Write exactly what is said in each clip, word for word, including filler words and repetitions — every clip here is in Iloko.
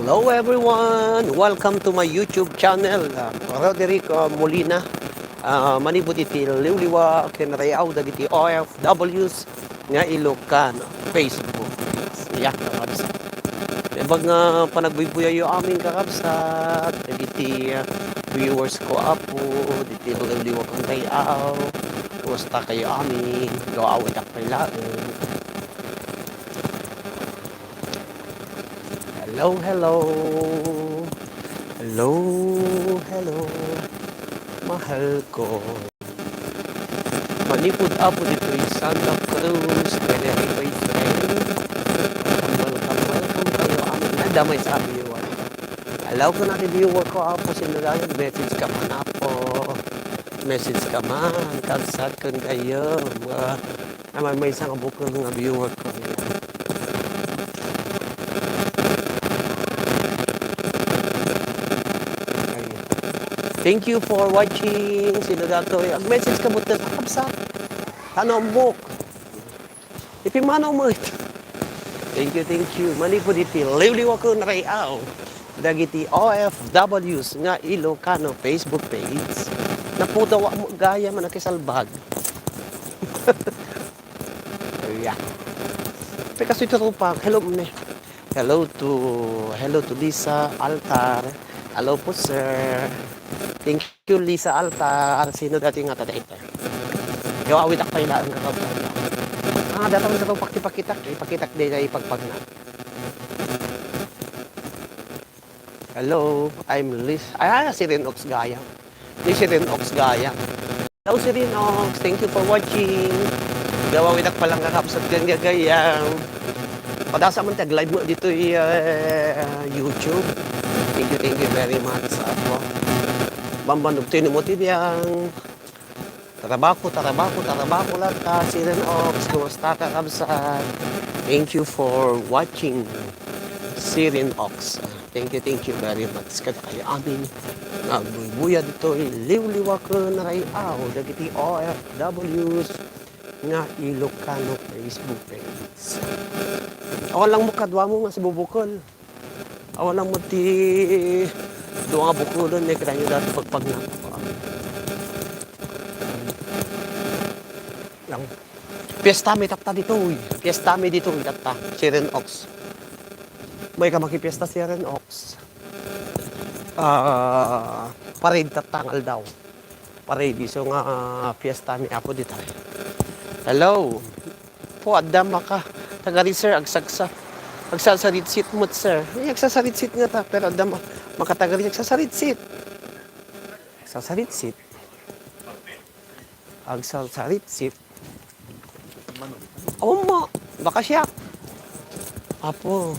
Hello everyone! Welcome to my YouTube channel, uh, Roderick, uh, Molina. Uh, manipud iti liwliwa ken ray-aw dagiti O F Ws nga Ilocano Facebook page. Yeah, kakabsat. Naimbag nga panagbuybuyayyo amin, kakabsat, dagiti, uh, viewers ko, Apo, diti liwliwa ken ray-aw. Kumusta kayo amin? Go, awitak pay laeng. Hello, hello. Hello, hello. Mahal ko. Manipud Apo ditoy Santa Cruz, Tenerife, Spain. Welcome, welcome, welcome kayo. Amin nga damay sa amin. Hello, kung natin viewer ko, Apo, sino lang, message ka man, Apo. Message ka man, kabsat, kun kayo. Mga Ay, may, may isa nga bukol nga viewer ko. Ay. Thank you for watching. Sino datoy? Ag-message ka buta sa kabsat. Tano ang book. Ipimanaw mo ito. Thank you, thank you. Manipud iti liwliwa ken ray-aw dagiti O F Ws nga Ilocano Facebook page. Napudaw mo gaya man nakisalbag. Yeah. Teka, si Trupak. Hello, me. Hello to, hello to Lisa Altar. Hello po, sir. Thank you, Lisa Altar. Sino dati nga taga ito? Yo, awit ako yung laang kakabsat. Ah, datang sa pakipakitak. Ipakitak din ay ipagpagna. Hello, I'm Liz. Ay, ah, si Ren Ox Gayam. Ni si Ren Ox Gayam. Hello, si Ren Ox. Thank you for watching. Gawawidak palang kakabsat kang gagayam. Padasa man tag live mo dito, eh, YouTube. Thank you, thank you very much. Ako. Bambanog tino mo tibiyang. Tarabako, tarabako, tarabako lang ka, Siren Ox. Kumusta ka, kabsat? Thank you for watching, Siren Ox. Thank you, thank you very much. Kada kayo amin, nagbuybuya ditoy liwliwa ken ray-aw dagiti O F Ws nga Ilocano Facebook page. Awan lang mo kadwa mo nga si Bubukol. Awan lang mo ti dua nga bukulon, eh, kita nyo dati pagpagna. Lang. Fiesta mi tatta ditoy. Fiesta mi ditoy tatta. Si Ren Ox. May ka makipiesta si Ren Ox. Ah, parade tatta nga aldaw. Parade, isu nga, ah, fiesta mi Apo ditoy. Hello. Po, adda maka. Taga rin, sir, agsagsa. Agsasaritsit mo, sir. Ay, agsasaritsit nga ta, pero adda ma-, makataga rin, agsasaritsit. Agsasaritsit. Agsasaritsit. Awan mo, baka siya. Apo.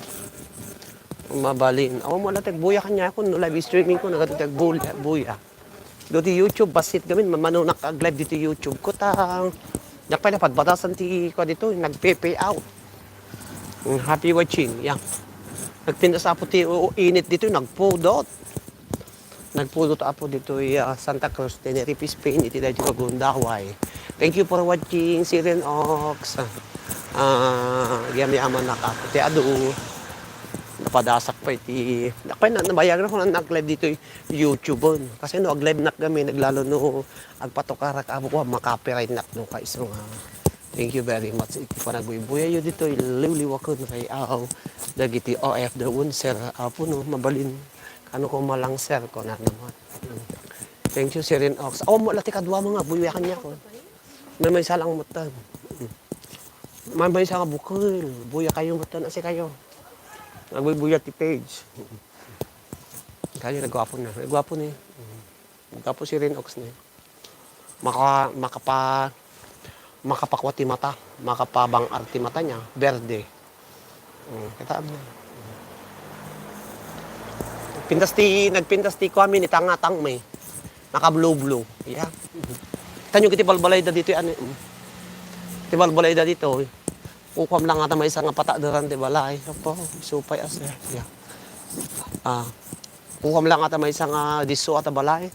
Mabalin. Awan mo, latag buya kanya ako, no live streaming ko, nagatag buya, buya. Do ti YouTube, basit gamin, manunak ag live dito YouTube ko, ta, yak pala, padbatasan ti, kwa dito, nagpe-pay out. Mm, happy watching, yeah. Nagpintas apo ti, o, init dito, nagpudot. Nagpudot apo dito, ah, Santa Cruz, Tenerife, Spain, iti daytoy nga gundaway. Thank you for watching, Siren Ox. Ah, yami aman nakapo ti adu. Napadasak pa iti, nakpay na, nabayag na ko na nag-live dito YouTube on. Kasi no, ag-live nak kami, naglalo no, agpatukarak, amo ko, makapiright nak no, kaiso nga. Thank you very much. Iti panagbuybuyayyo dito, liwliwa ko, kay, aw, dagiti O F the one, sir, apo, no, mabalin. Kano ko malang, sir, ko na naman. Mm. Thank you, Siren Ox. Aw, mo, lati kadwa mo nga, buya kanya ko. May, may salang mo ta. Mm. May, may sa nga bukol. Buya kayo mo ta, asi kayo. Nagbuybuya ti page. Kaya nagwapo na. Nagwapo ni. Nagwapo si Ren Ox ni. Maka-, makapa-, makapakwa ti mata. Makapabang-ar ti mata niya. Berde. Mm, kita mo. Pintas ti, nagpintas ti kuami ni tangatang may. Naka-blue-blue. Yeah. Tanyo kiti balbalay da dito, ano, mm. Ti balbalay da dito, eh. Kukuam lang ata may isang patadaran ti balay. Apo, supay as, eh. Yeah. Ah. Kukuam lang ata may isang, ah, diso ata balay.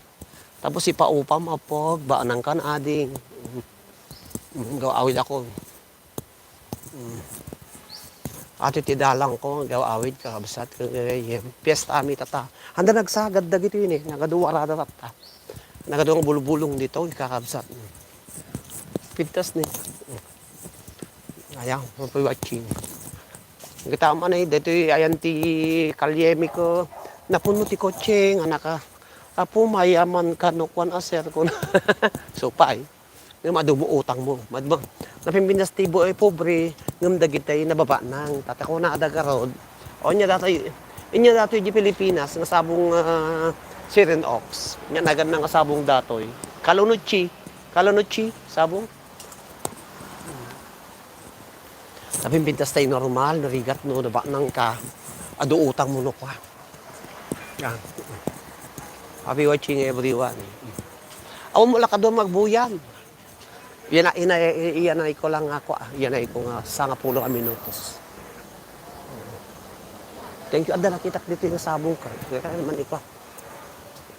Tapos ipaupam, apo, baanan kan ading. Mm, gaw-, awid ako. Mm. Ato ti dalangko, agaw-awid, kakabsat, ket, eh, piesta mi tata. Anda nagsagad dagitoy ni, nagaduarada tatta. Nagaduang bulbulong ditoy, kakabsat. Pintas ni. Ayan, happy watching. Kita man ay, ditoy, ayan ti kalyemi ko. Napuno ti kotse, nga naka, Apo, mayaman ka no kuan a sir ko. Supay. Ngem adu mo utang mo. Madma. Napimpintas ti bu-, eh, pobre, ngem dagitay nababanang. Tata ko na ada garod. O, nya datoy, inya datoy di Pilipinas, nga sabong, ah, Siren Oaks. Nya nagan na nga sabong datoy. Kalunutsi. Kalunutsi, sabong. Napimpintas tay normal, narigat no, nabanang ka. Adu utang mo no kwa. Ah. Happy watching everyone. Awan mo lakad mo agbuyan. Yan, ina, iyanay ko lang ako, ah. Iyanay ko nga sangapulo a minutos. Thank you. Adda nakitak dito yung sabong ka. Kaya naman ikaw.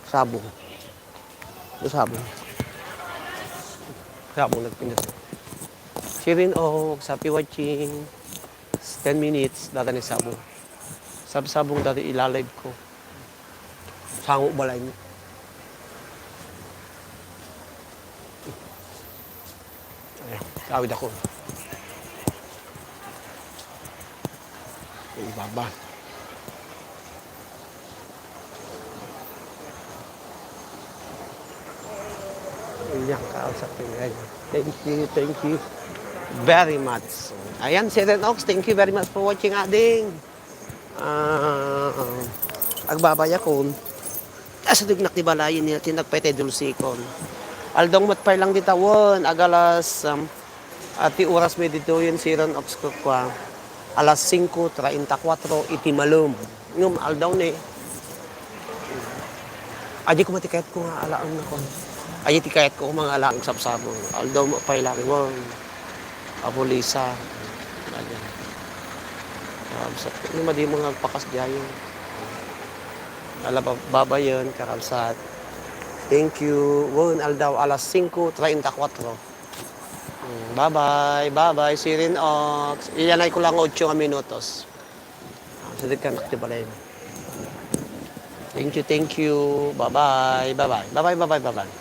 Sabong. Sabong. Sabong nagpindas. Sirin, oh, happy watching. Ten minutes, dada ni sabong. Sabsabong dada ilalive ko. Sango balay mo. Ayan, tawid ako. Ibaba. Iyan ka sa tingay. Thank you, thank you very much. Ayan, Siren Oaks, thank you very much for watching, ading. Ah, agbabay akon. Asadignak ti balayen niya, ti nagpay tay dulsikon. Aldaw met pay lang di tawen, agalas, um, at ti oras mi ditoyen Siren Oaks kukua. Alas singko treinta kuatro iti malem. Ngem aldaw ni. Adi ko matikayat ko nga alaen nga kon. Adi ti kayat ko nga alaen sabsabong. Aldaw met pay lang. Apo Lisa. Ayan. Ah, sa, ano, madi mo nga agpakas diayo. Ala, ba-, babayen, kakabsat. Thank you. Wen, aldaw, alas singko treinta kuatro. Mm, bye-bye, bye-bye, Sirin Oaks. Iyanay ko lang otso nga minutos. Ah, sa dagkan, ti balay. Thank you, thank you. Bye-bye, bye-bye. Bye-bye, bye-bye, bye-bye.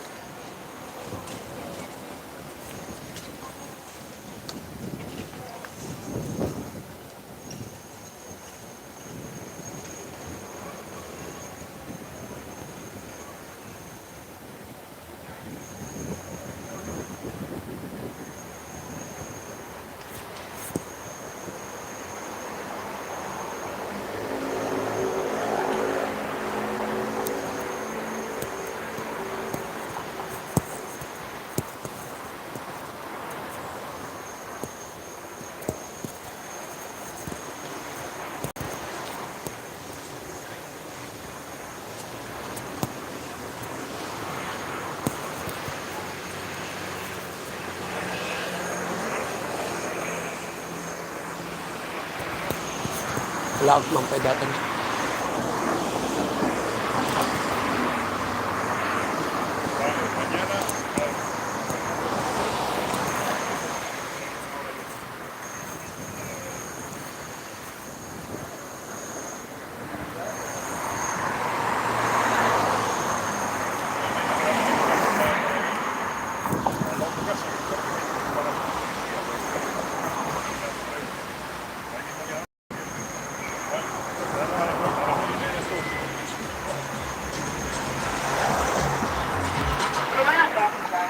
Laag man pay datan.